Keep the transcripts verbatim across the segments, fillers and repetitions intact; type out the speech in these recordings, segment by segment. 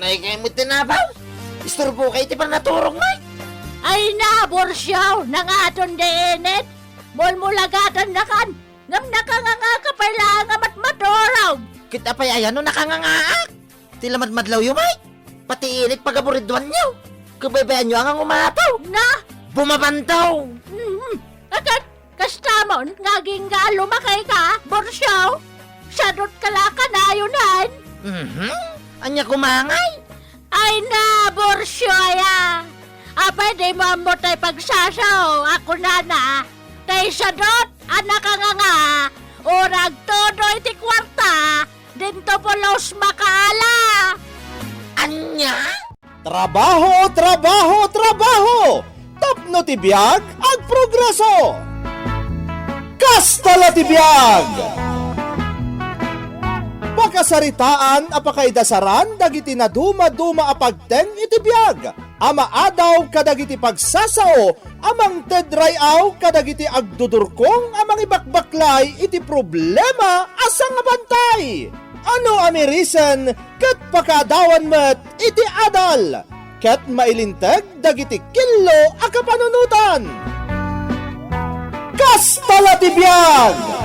Ay, kay mo tinabaw? Isturbo kay ti panaturog, Mike. Ay na, Borsiaw, nangaton di init. Mulmulagatannakan, ngem nakanganga ka pay laeng a matmaturog. Ket apay aya no nakangangaak? Ti lamadmadlawyo, Mike. Pati init pagaburidwanyo. Kabaybayanyo a nga umataw. Na? Bumabantaw. Mhm. Akat, kastamon, nga agingga a lumakay ka, Borsiaw? Sadot ka la kanayon. Mhm. Ania kumangay? Ay na, Borsiaw aya. Apay di mo ammo tay pagsasao, a kunana, tay sadot a nakanganga, urag todo iti kuarta, dinto pulos makaala. Ania? Trabaho, trabaho, trabaho! Tapno ti biag, agprogreso! Kasta la ti biag! Pakasaritaan a pakaidasaran dagiti nadumaduma a pagteng iti biag a maadaw kadagiti pagsasao a mangted ray-aw kadagiti agdudurkong a mangibakbaklay iti problema a sangabantay. Ano a mirisen ket pakaadawan met iti adal ket mailinteg dagiti killo a kapanunotan. Kasta la ti biag!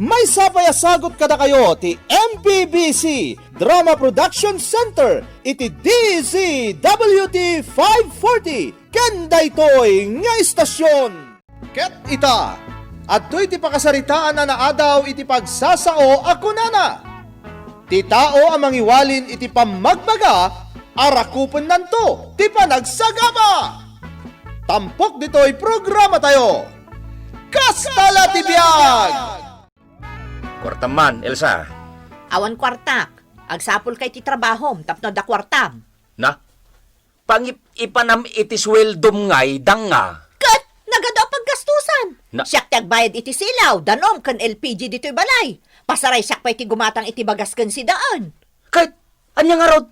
Maysa pay a sagut kadakayo ti M P B C Drama Production Center iti D Z W T five forty ken daytoy nga istasyon. Ket ita, adtoy ti pakasaritaan a naadaw iti pagsasao a kunana, "Ti tao a mangiwalin iti pammagbaga, arakupennanto ti panagsagaba." Tampok ditoy programatayo. Kasta la ti biag! Kuartam man, Elsa. Awan kuartak. Agsapulka iti trabahom tapno adda kuartam. Na? Pangip-ipanam iti sueldom ngay, danga. Ket nagadu a paggastusan. Na- Siak ti agbayad iti silaw, danom ken L P G ditoy balay. Pasaray siak pay ti gumatang iti bagas ken sidaan. Ket ania ngarud?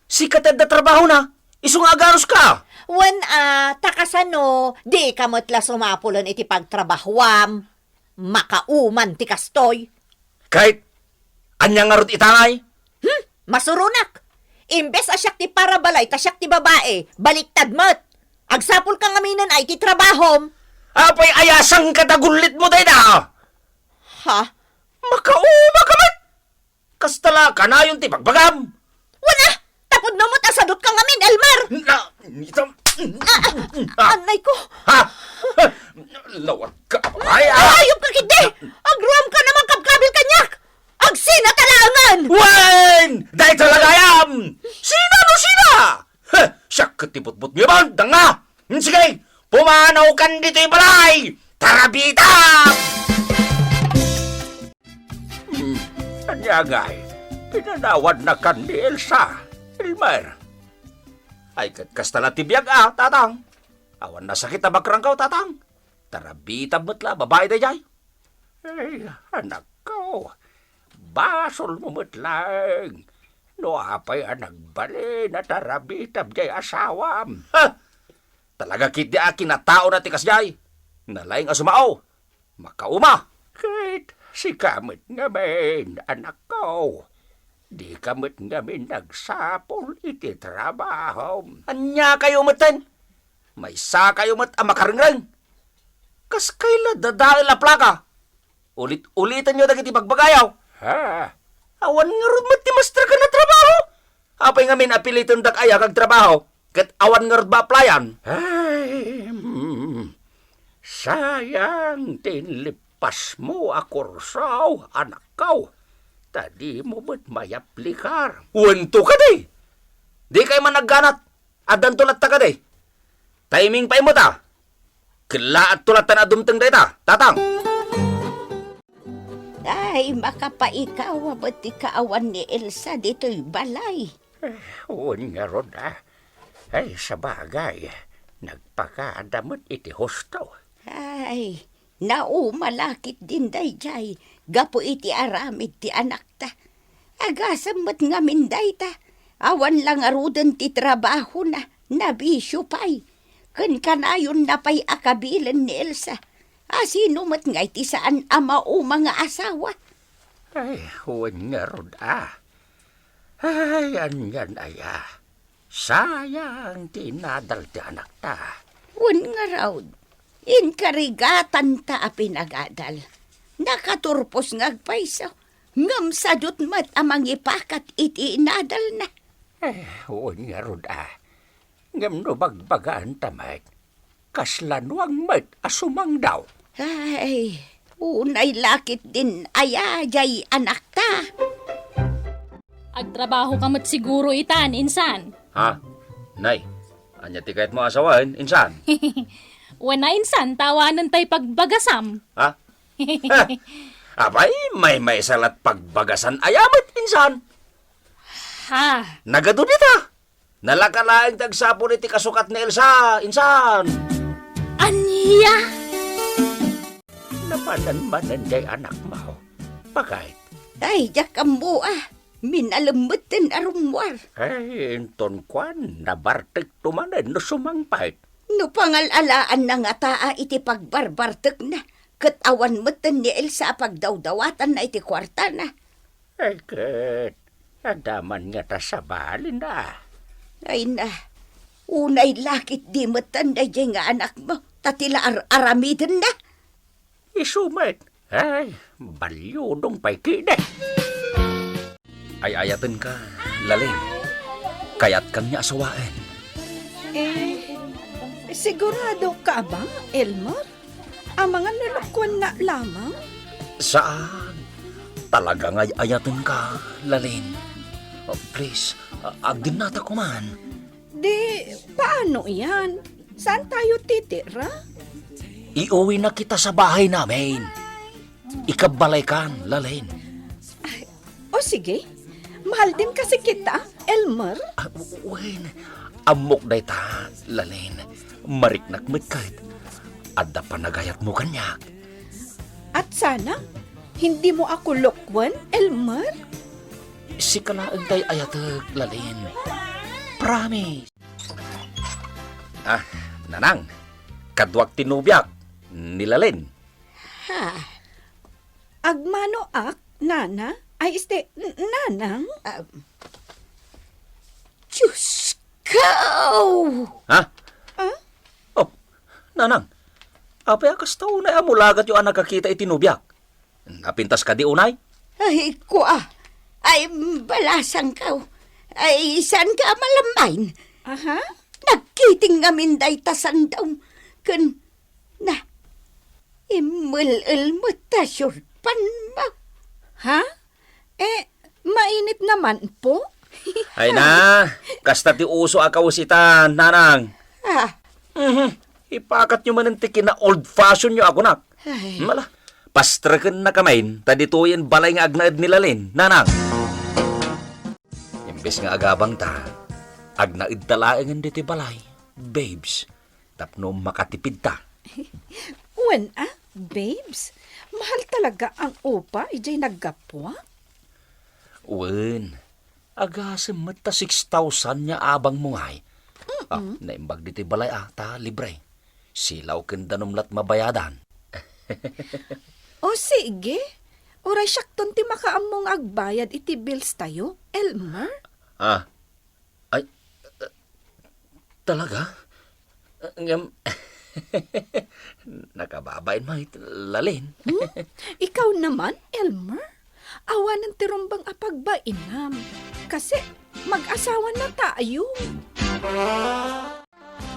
Sika ti adda trabahona. Isu nga agaruska. Wen a, ta kasano, dika met la sumapulen iti pagtrabahuam. Makauman ti kastoy. Ket ania ngarud ita ngay? Hmm, masuronak. Imbes a siak ti parabalay ta siak ti babae, baliktad met. Agsapulka ngaminen ay ti trabahom. Apay aya sangkatagullitmo dayta? Ha? Makaumakam met! Kasta la kanayon ti bagbagam! Wen a, tapudno met a sadotka ngamin, Elmer! Na, ita-, Ah, annay ko! Ha? Lawat ka! Ay, ah! Ayop ka, kiddi! Agruam ka naman kabkabil kaniak! Agsina talaangan! Wen! Dayta la gayam! Sina no sina? Heh, siak ket ti butbot nga bandang, ah! Sige, pumanaw kan ditoy balay! Tarabita! Hmm, ania ngay? Pinanawannakan ni Elsa, Elmer. Ay, ket kasta la ti biag, ah, tatang. Awan nasakit a bakrangkaw, tatang. Tarabitam met la, babai dayjay. Ay, anakko, basolmo met laeng no apay a nagbalin a tarabitam jay asawam. Ha! Talaga ketdi a kinataona ti kasjay. Nalaing a sumao. Makauma. Ket sika met ngamin, anakko. Dika met ngamin nagsapul iti trabahom. Ania kayo metten? Maysa kayo met a makarengreng. Kas kayla dadael a plaka. Ulit-ulitenyo dagiti bagbagayo. Ha? Awan ngarud met ti masterkan a trabaho. Apay ngamin a pilitendak aya kag trabaho, ket awan ngarud ba aplayan? Ay, mm, sayang ti inlippasmo a kurso, anakko. Ta dimo met mayaplikar. Wen to kadi? Di kay man agganat. Addanto latta kadi? Timing pay met a. Kellaatto latta a dumteng dayta, tatang. Ay, makapaikawa met ti kaawan ni Elsa ditoy balay. Eh, wen ngarud a. Ay, sabagay, nagpakada met iti husto. Ay, nauma la ketdin dayjay gapu iti aramid ti anakta. Agasem met ngamin dayta, awan la ngaruden ti trabahona, nabisio pay. Ken kanayonna pay a kabilen ni Elsa. A sino met ngay ti saan a mauma nga asawa? Ay, wen ngarud a. Ay, anian aya? Sayang ti inadal ti anakta. Wen ngarud, inkarigatanta a pinagadal. Nakaturpos nga agpayso, ngem sadut met a mangipakat iti inadalna. Eh, wen ngarud a. Ngem no bagbagaanta met, kasla nuang met a sumangdaw. Ay, unay lakit din aya jay anakta. Agtrabaho ka met siguro itan, insan. Ha? Nay, ania ti kayatmo a sawen, insan? Wen a, insan, ta awanen tay pagbagasam. Ha? Apay, maymaysa la't pagbagasan aya met, insan? Ha? Nagadu dita. Nalaka laeng ti agsapul iti kasukat ni Elsa, insan. Ania? Napanan manen jay anakmo. Bakit? Ay, diak ammo a. Minalem metten a rummuar. Ay, inton kuan, nabartekto manen no sumangpet. No pangal-alaanna ngata a iti pagbarbartekna, ket awan metten ni Elsa a pagdawdawatanna iti kuartana. Ay, ket, adaman ngata sabalin a. Ay na, unay lakit di metten daydiay nga anakmo, ta ti la ar-aramidenna. Isu met, ay, baliudong pay kidi. Ay-ayatenka, Lalin. Kayatkan nga asawaen. Eh, sigurado ka ba, Elmer? Amangan no lokoennak lamang? Saan. Talaga nga ay-ayatenka, Lalin. Oh, please, ah, agdinnata koman. Di, paano iyan? Saan tayo titira? Iuwi na kita sa bahay namin. Ikabbalaykan, Lalin. Ay, o sige, mahalden kasi kita, Elmer. Ah, w-, wen, ammok dayta, Lalin. Mariknak met ket. Adda panagayatmo kaniak. At sana, hindi mo ako lokoen, Elmer? Sika laeng tay ayatek, Lalin. Promise. Ah, Nanang, kaduak ti nobiak, ni Lalin. Ha? Agmanoak, Nana? Ay, este, n-, Nanang? Ah, Diyos ko! Ha? Ah? Oh, Nanang, apay a kasta unay a mulagatyo a nakakita iti nobiak? Napintas kadi unay? Ay, kua. Ay, balasangko. Ay, saanka a malammain? Aha. Nagkiting ngamin dayta sandawm. Ken, na, immel-el met ta surpan mo. Ha? Eh, mainit naman po. Ay na, kasta ti uso a kawes ita, Nanang. Ah. Mhm. Ipakatyo manen ti kina-old fashionyo a kunak. Ay. Mala, pastreken na kamin, ta ditoyen balay nga agnaed ni Lalin, Nanang. Imbes nga agabangta, agnaedta laengen ditoy balay, babes, tapno makatipidta. Wen a, babes, mahal talaga ang upa idiay naggapuak. Wen, agasem met ta six thousand nga abangmo ngay. Mm-mm. Ah, naimbag ditoy balay a, ta libre. Silaw ken danum la't mabayadan. O sige, uray siakton ti makaammo nga agbayad iti bills tayo, Elmer. Ah, ay, eh, talaga? Ngem, nakababain met, Lalin. Hmm? Ikaw naman, Elmer? Awanen ti rumbeng a pagbainam. Kasi mag-asawa na tayo.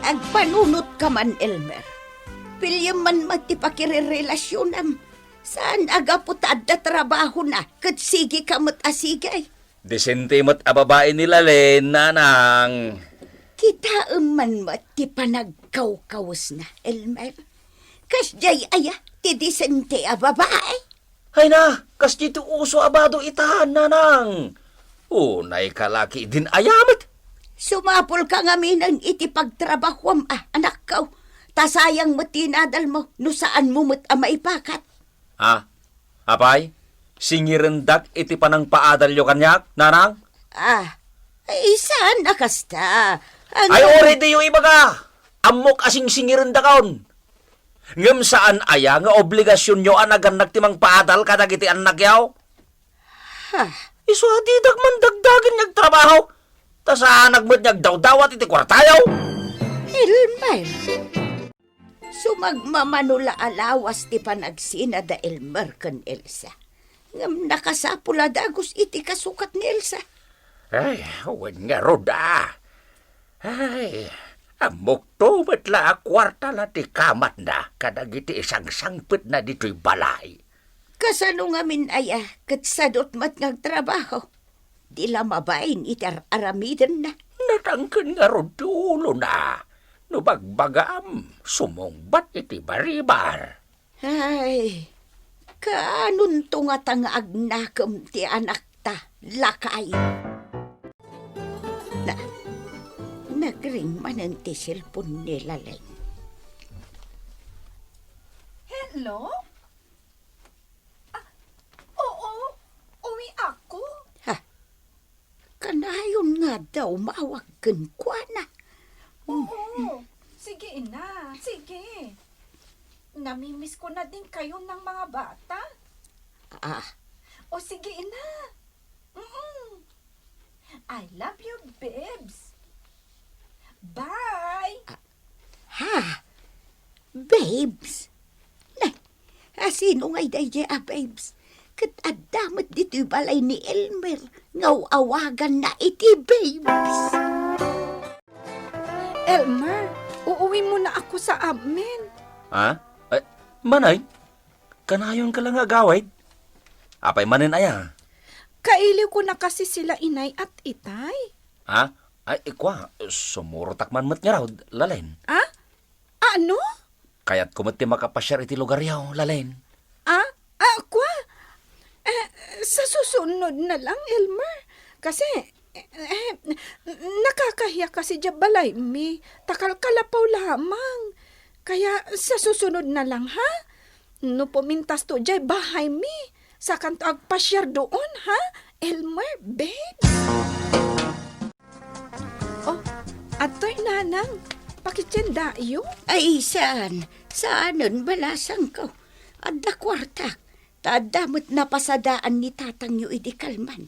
Agpanunot ka man, Elmer. Piliem man met ti pakirerelasionam. Saan a gapu ta adda trabahona ket sige ka met a sige. Disente met a babai ni Lalin, Nanang. Kitaem man met ti panagkawkawesna, Elmer. Kasdiay aya ti disente a babai? Ay na, kasdiay ti uso a bado ita, Nanang. Unay ka la ketdin aya met. Sumapulka ngaminen iti pagtrabahuam a, anakko. Ta sayang met ti inadalmo no saanmo met a maipakat. Ah, apay, singirendak iti panangpaadalyo kaniak, Nanang? Ah, ay, saan a kasta? Ay, uray diyo ibaga! Ammok a singsingirendakon. Ngem saan aya nga obligasionyo a nagannak ti mangpaadal kadagiti annakyo? Ha? Isu a didak man dagdagen nga agtrabaho, ta saanak met nga agdawdawat iti kuartayo. Elmer, sumagmamano la a lawas ti panagsina da Elmer ken Elsa. Ngem nakasapul a dagus iti kasukat ni Elsa. Ay, wen ngarud a. Ay, ammokto met la a kuarta la ti kamatna kadagiti isangsangpetna ditoy balay. Kasano ngamin aya ket sadut met nga agtrabaho? Di la mabain iti ar-aramidenna. Natangken ngarud ti ulona. No bagbagam, sumungbat iti baribar. Ay, kaanonto ngata nga agnakem ti anakta, lakay? Na, nagring manen ti cellphone ni Laleng. Hello? Ah, oo, uwi ako. Ha? Kanayon nga daw maawag kenkuana. Oo, sige, ina, sige. Namimiss ko na din kayo ng mga bata. Ah. O sige, ina. Mm-mm. I love you, babes. Bye. Ah, ha? Babes? Nay, asino ngay daydiay a babes? Ket adda met ditoy balay ni Elmer nga awaganna iti babes. Elmer, uuwi muna ako sa amin. Ha? Ay, manay? Kanayonka la nga agawid? Apay manen aya? Kailiw ko na kasi sila inay at itay. Ha? Ay, ikua, sumurotak man met ngarud, Lalen. Ah? Ano? Kayatko met ti makapasiar iti lugaryo, Lalen. Ah? Ah, kua? Eh, sa susunod na lang, Elmer. Kasi, eh, eh, nakakahiya kasi diay balaymi. Ta kalkalapaw lamang. Kaya sa susunod na lang, ha? No pumintasto diay balaymi, sakanto agpasiar doon, ha? Elmer, babe? Oh, adtoy, nanang, pakitiendayo? Ay, saan? Saanen, balasangko. Adda kuartak. Ta adda met napasadaan ni tatangyo idi kalman.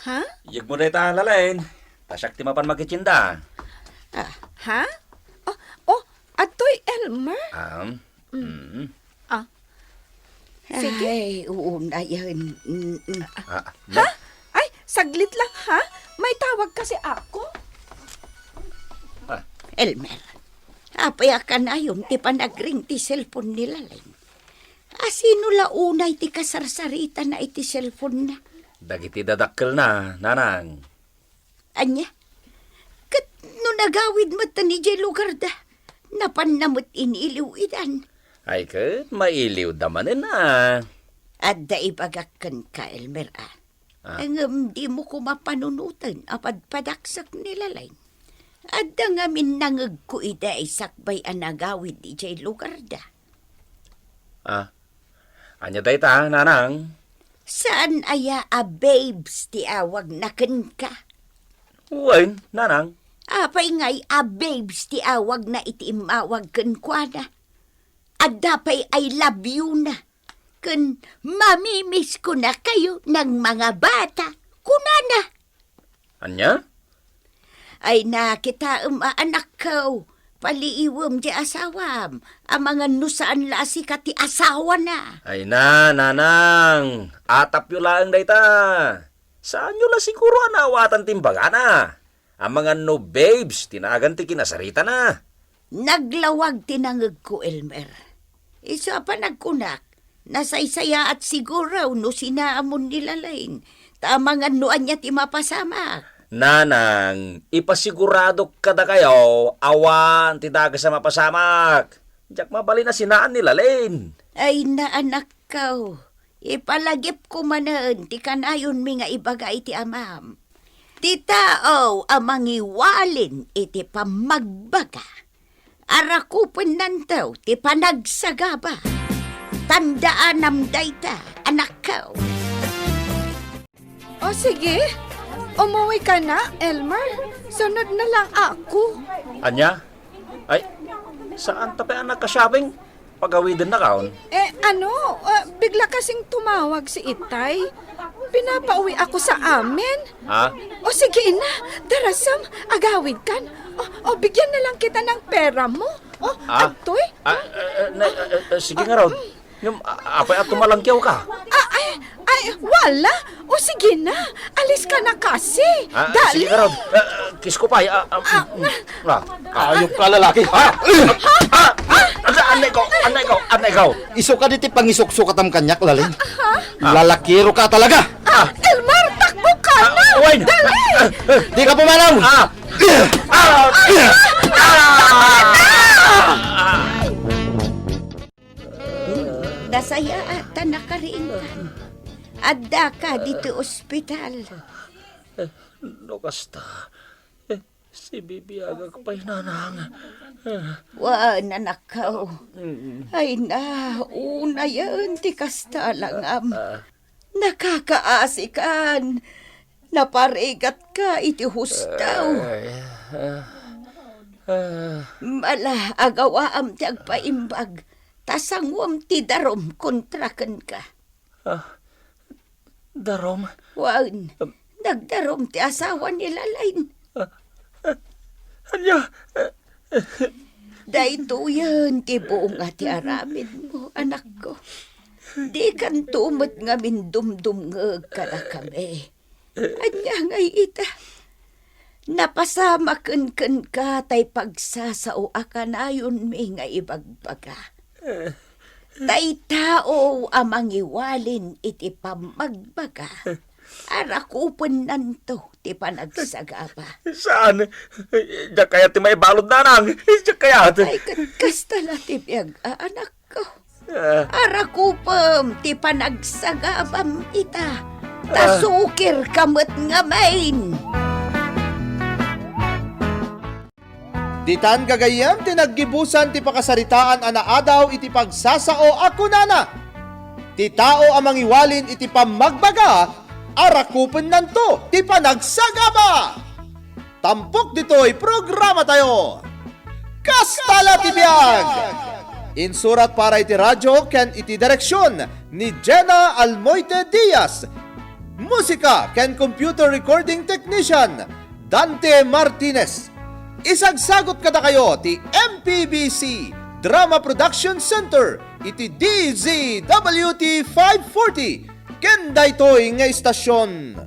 Ha? Yegmo dayta, Lalen. Ta siak ti mapan makitienda. Ah. Ha? Oh, oh, adtoy, Elmer? Um, mm. Ah. Sige. Ay, oo na yan. Mm, mm. Ah, Ha? Ay, saglit lang, ha? May tawag kasi ako. Ah. Elmer, apay a kanayon ti panagring ti cellphone ni Laleng? Asino la unay ti kasarsaritana iti cellphone-na? Dagiti dadakkelna, nanang. Ania? Ket no nagawid met idiay lugarda, napanna met iniliw idan. Ay ket, mailiwda manen a. Adda ibagak kenka, Elmer, a. Ah. Ngem dimo koma panunoten a padpadaksek ni Laleng. Adda ngamin nangegko idi sakbay a nagawid idiay lugarda. Ah, ania dayta, nanang? Saan aya a babes ti awagna kenka? Wen, nanang. Apay ngay a babes ti awagna iti immawag kenkuana? Adda pay I love you-na ken mamimiss ko na kayo ng mga bata, kunana. Ania? Ay, nakitaem a, anakko, paliiwem ti asawam, amangan no saan la a sika ti asawana. Ay na, nanang, atapyo laeng dayta. Saanyo la siguro a naawatan ti imbagana. Amangan no babes ti nagan ti kinasaritana. Naglawag ti nangegko, Elmer. Isu a panagkunak, nasaysayaat siguro no sinaamon ni Laleng, ta amangan no ania ti mapasamak. Nanang, ipasiguradok kadakayo, awan ti dakes a mapasamak. Diak mabalin a sinaan ni Laleng. Ay, naanakko, ipalagipko manen ti kanayonmi nga ibaga iti amam. Ti tao a mangiwalin iti pammagbaga, arakupennanto ti panagsagaba. Tandaanam dayta, anakko. O sige, umuwi ka na, Elmer. Sunod na lang ako. Ania? Ay, saan ta pay a nagka-shopping? Pagawidennakon? Eh, ano, ah, bigla kasing tumawag si Itay. Pinapauwi ako sa amin. Ha? O sige na, darasam, agawid kan. O, o, bigyan na lang kita ng pera mo. O, Ah? Agtoy. Ah, ah, ah, na- ah, ah, sige nga raw. Ngem, a- apay at tumalangkiaw ka? Ah, ay, ay, wala. O sige na, alis ka na kasi. Ah, Dali. Sige nga raw. Ah, ah, kiss ko pa. Ah, ah, Ah, mm, mm. Ah, ah. Ayop ka, lalaki. Ah! Ah! Ah! Anay ko, anay ko, anay ko. Isu ka diti pangisuksukatam kaniak, Laling. Lalakiro ka talaga. Ah, Elmar, takbo ka na! Ah, Wayne! Dali! Ah, ah. Di ka pumanaw! Ah! Ah! Ah! Nasayaat ta nakariingkan. Addaka ditoy ospital. No kasta, eh, sibibiagak pay, Nanang. Eh. Wen, anakko. Mm. Ay na, unayen ti kasta langam. Ah. Nakakaasikan. Naparigatka iti husto. Ah, ah, ah. Mala, agawaam ti agpaimbag, ta sanguem ti darum kontra kenka. Ah, darum? Wen, Um, nagdarum ti asawa ni Lalain. Ah, ah, ania? Ah, ah. Daytoyen ti bunga ti aramidmo, anakko. Dikanto met ngamin dumdumngeg kadakami. Ania ngay ita? Napasamaken kenka tay pagsasao a kanayonmi nga ibagbaga. Tay tao a mangiwalin iti pammagbaga, arakupennanto ti panagsagaba. Saan? Diak kayat ti maibalud, Nanang. Diak kayat. Ay, ket kasta la ti biag, a, anakko. Ah. Arakupem ti panagsagabam ita, ta Ah. sukirka met ngamin. Ditan gagayyem ti naggibusan ti pakasaritaan a naadaw iti pagsasao a kunana, "Ti tao a mangiwalin iti pammagbaga, arakupennanto ti panagsagaba." Tampok ditoy programatayo. Kasta la ti biag! Insurat para iti radyo ken iti direksion ni Jenna Almoite Diaz. Musika ken computer recording technician, Dante Martinez. Isagsagot kadakayo ti M P B C Drama Production Center iti D Z W T five forty ken daytoy nga istasion.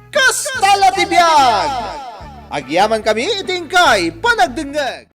Kasta la ti biag! Agyamankami iti inkay panagdengngeg.